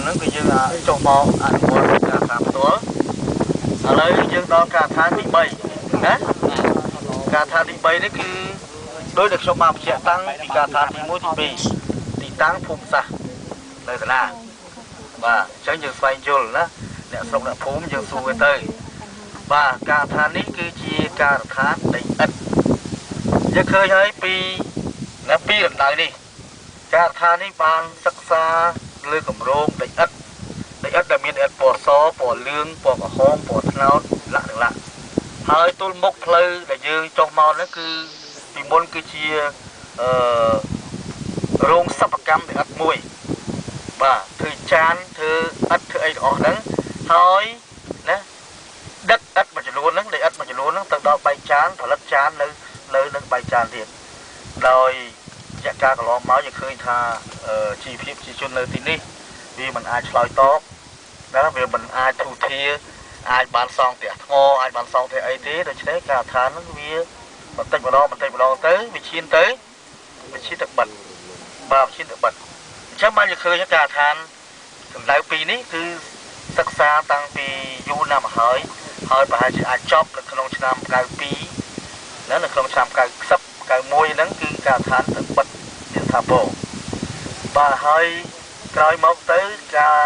ហ្នឹងគឺយើងចុះមកអនុវត្តការតាមផ្ទាល់ឥឡូវយើងដល់ការដ្ឋានទី3ណាការដ្ឋានទី3នេះគឺដោយដែលខ្ញុំបានបញ្ជាក់តាំងពីការដ្ឋានទី1ទី2ទីតាំងភូមិសាស្ត្រនៅកណាបាទអញ្ចឹងយើងស្វែងយល់ណាអ្នកស្រុកអ្នកភូមិយើងសួរវាទៅបាទការដ្ឋាននេះគឺជាការដ្ឋានដីឥដ្ឋយើងឃើញហើយពីណាពីរណ្ដៅនេះការដ្ឋាននេះបានសិក្សាលើគម្រោងដីឥដ្ឋដីឥដ្ឋដែលមានឥដ្ឋពណ៌សពណ៌លឿងពណ៌ក្រហមពណ៌ត្នោតលក្ខណៈហើយទល់មុខផ្លូវដែលយើងចុះមកនោះគឺពីមុនគឺជារោងសិប្បកម្មដីឥដ្ឋមួយបាទធ្វើចានធ្វើឥដ្ឋធ្វើអីទាំងអស់ហ្នឹងហើយណាដឹកឥដ្ឋមួយចំនួនហ្នឹងដីឥដ្ឋមួយចំនួនហ្នឹងទៅដល់បែកចានផលិតចាននៅនឹងបែកចានទៀតដោយរយៈកាលកន្លងមកយើងឃើញថាជីវភាពប្រជាជននៅទីនេះវាមិនអាចឆ្លើយតបណាវាមិនអាចទូធាអាចបានសង់ផ្ទះថ្មអាចបានសង់ផ្ទះអីទេដូច្នេះការដ្ឋានហ្នឹងវាបន្តិចម្ដងបន្តិចម្ដងទៅវាឈានទៅបិទបាទវាឈានទៅបិទអញ្ចឹងបានយើងឃើញការដ្ឋានកម្ដៅពីរនេះគឺសិក្សាតាំងពីយូរណាស់មកហើយហើយប្រហែលជាអាចចប់នៅក្នុងឆ្នាំ92ណានៅក្នុងឆ្នាំ90 91ហ្នឹងគឺការដ្ឋានទៅបិទជាស្ថាពរបាទហើយក្រោយមកទៅការ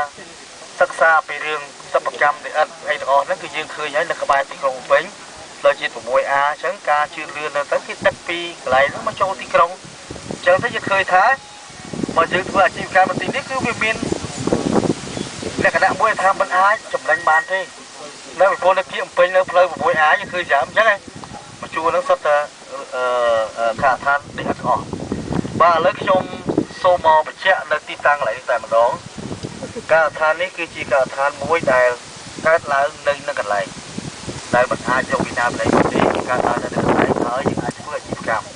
សិក្សាពីរឿងសិប្បកម្មដីឥដ្ឋអីទាំងអស់ហ្នឹងគឺយើងឃើញហើយនៅក្បែរទីក្រុងភ្នំពេញផ្លូវជាតិ 6A អញ្ចឹងការជឿនលឿននៅទៅគេដឹកពីកន្លែងហ្នឹងមកចូលទីក្រុងអញ្ចឹងទៅយើងឃើញថាបើយើងធ្វើអាជីវកម្មនៅទីនេះគឺវាមានលក្ខណៈមួយថាមិនអាចចំណេញបានទេនៅពីព្រោះនៅគៀកភ្នំពេញនៅផ្លូវ 6A យើងឃើញច្រើនអញ្ចឹងឯងមកជួរហ្នឹងសុទ្ធតែការដ្ឋានដីឥដ្ឋទាំងអស់បាទឥឡូវខ្ញុំសូមមកបញ្ជាក់នៅទីតាំងកន្លែងនេះតែម្ដងការដ្ឋាននេះគឺជាការដ្ឋានមួយដែលកើតឡើងនៅនឹងកន្លែងដែលមិនអាចយកពីណាពីណីទេកើតឡើងនៅនឹងកន្លែងហើយយើងអាចធ្វើអាជីវកម្ម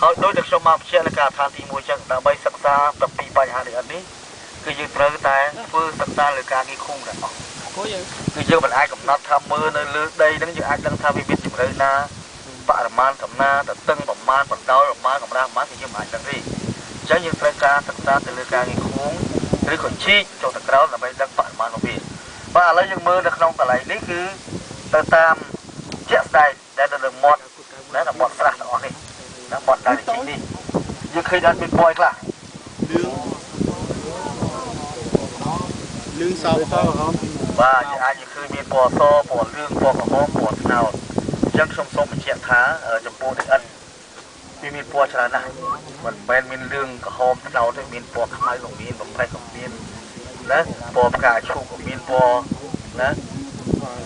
ហើយដោយដែលខ្ញុំមកបញ្ជាក់នៅការដ្ឋានទី1ចឹងដើម្បីសិក្សាទៅពីបញ្ហាដីឥដ្ឋនេះគឺយើងត្រូវតែធ្វើសិក្សាលើការងារឃុំទាំងអស់គឺយើងមិនអាចកំណត់ថាមើលនៅលើដីហ្នឹងយើងអាចដឹងថាវាមានជម្រៅណាបរិមាណកំណាតតឹងប្រមាណបណ្ដោយប្រមាណកម្រាស់ប្រមាណគឺយើងមិនអាចដឹងទេអញ្ចឹងយើងត្រូវការសិក្សាទៅលើការងារឃុំឬក៏ជីកចុះទៅក្រោមដើម្បីដឹងបរិមាណរបស់វាបាទឥឡូវយើងមើលនៅក្នុងកន្លែងនេះគឺទៅតាមជាក់ស្ដែងដែលនៅលើមាត់ណាមាត់ស្រះទាំងអស់នេះណាមាត់ដែលជីកនេះយើងឃើញអត់មានពណ៌ខ្លះលឿងសក្រហមបាទយើងអាចឃើញមានពណ៌សពណ៌លឿងពណ៌ក្រហមពណ៌ត្នោតអញ្ចឹងខ្ញុំសូមបញ្ជាក់ថាចំពោះដីឥដ្ឋវាមានពណ៌ច្រើនណាស់មិនមែនមានលឿងក្រហមត្នោតទេមានពណ៌ខ្មៅក៏មានបំផេះក៏មានណាពណ៌ផ្កាឈូកក៏មានពណ៌ណា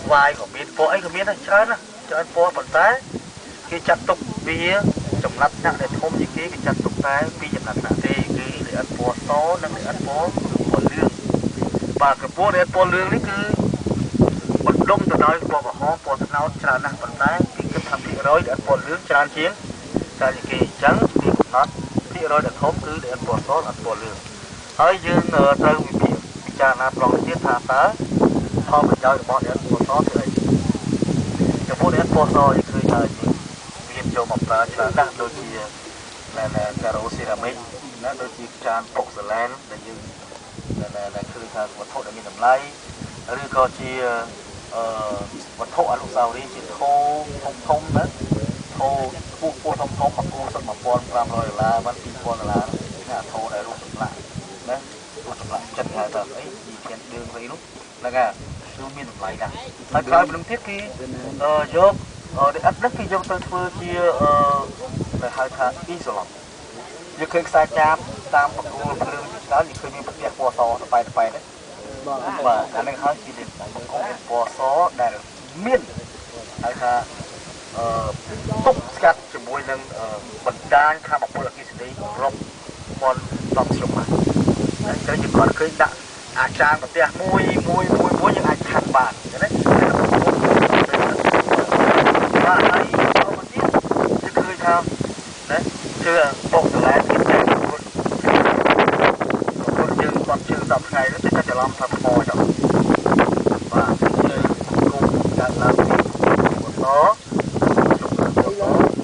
ស្វាយក៏មានពណ៌អីក៏មានដែរច្រើនណាស់ច្រើនពណ៌ប៉ុន្តែគេចាត់ទុកវាចំណាត់ថ្នាក់ដែលធំជាងគេគេចាត់ទុកតែពីរចំណាត់ថ្នាក់ទេគឺដីឥដ្ឋពណ៌សនិងដីឥដ្ឋពណ៌លឿងបាទក្រពស់ដីឥដ្ឋពណ៌លឿងនេះគឺបណ្ដុំទៅដោយពណ៌ក្រហមពណ៌ត្នោតច្រើនណាស់ប៉ុន្តែគេគិតថាភាគរយដីឥដ្ឋពណ៌លឿងច្រើនជាងគេអញ្ចឹងគេកំណត់ភាគរយដែលធំគឺដីឥដ្ឋពណ៌សនិងពណ៌លឿងហើយយើងត្រូវវិភាគពិចារណាប្រងទៀតថាតើផលប្រយោជន៍របស់ដីឥដ្ឋពណ៌សគឺអីចំពោះដីឥដ្ឋពណ៌សយើងឃើញថាមានយកមកប្រើច្រើនណាស់ដូចជាការ៉ូសេរ៉ាមិកណាដូចជាចានប៉ុកសឡែនដែលយើងដែលឃើញថាវត្ថុដែលមានតម្លៃឬក៏ជាវត្ថុអនុស្សាវរីយ៍ជាថូធំធំណាថូខ្ពស់ខ្ពស់ធំធំមកគូសុទ្ធ1500ដុល្លារបាន2000ដុល្លារណាថូដែលរូបចម្លាក់ណារូបចម្លាក់ចិនហៅថាអីយីធានឌឿងស្អីនោះហ្នឹងហើយគឺមានតម្លៃណាស់ហើយក្រោយពីនោះទៀតគេយកដីឥដ្ឋនេះគេយកទៅធ្វើជាដែលហៅថាអ៊ីសូឡង់យើងឃើញខ្សែចាបតាមបង្គោលភ្លើងជាច្រើនយើងឃើញមានផ្ទះពណ៌សតបែតបែតហ្នឹងបាទអានឹងហើយជាបង្គោលពណ៌សដែលមានហៅថាទប់ស្កាត់ជាមួយនឹងបណ្ដាញធម្មពលអគ្គិសនីរាប់ពាន់10ស្រុកបាទអញ្ចឹងយើងគាត់ឃើញដាក់អាចារ្យប្រទេសមួយមួយមួយមួយយើងអាចខាត់បានអញ្ចឹងណាបាទហើយមកទៀតយើងឃើញថាណាជឿបុកសាឡែនគេតែគាត់យើងគាត់ជឿ10ថ្ងៃទៅតែច្រឡំថាថ្មចុះបាទជឿគុំកើតឡើងពីពណ៌ស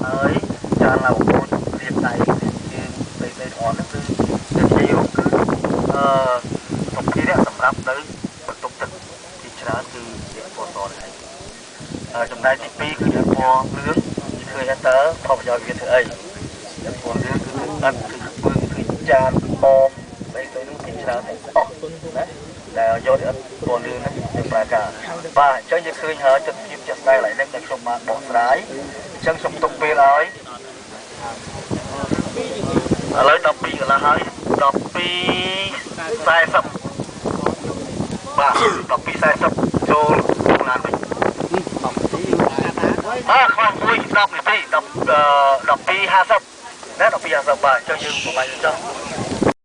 ហើយចានឡាវកូនរៀបដៃជើងដីដីអនហ្នឹងគឺនិយាយរួមគឺ សម្រាប់ ប់នៅបន្ទប់ទឹកទីច្រើនគឺអ្នកពណ៌សនេះឯង។ ចំណែកទី2 គឺអ្នកពណ៌លឿង ឃើញថាតើផលប្រយោជន៍វាធ្វើអី? អ្នកពណ៌លឿងគឺធ្វើឥដ្ឋ គឺពើ គឺចាន បងស្អីស្អីនោះ គេច្រើនទាំងអស់ណា ដែលយកឥដ្ឋពណ៌លឿងហ្នឹងទៅប្រើការ។ បាទ អញ្ចឹងយើងឃើញហើយទស្សនវិជ្ជាជាក់ស្ដែងកន្លែងហ្នឹងដែលខ្ញុំបានបកស្រាយ។ អញ្ចឹងខ្ញុំទុកពេលឲ្យឥឡូវ12កន្លះហើយ 12:40 បាទ 12:40 ចូលឡានវិញ។ បាទ ខ្វះមួយ10នាទី 10 12:50 ណា 12:50។ បាទ អញ្ចឹងយើងប្រហែលចុះ។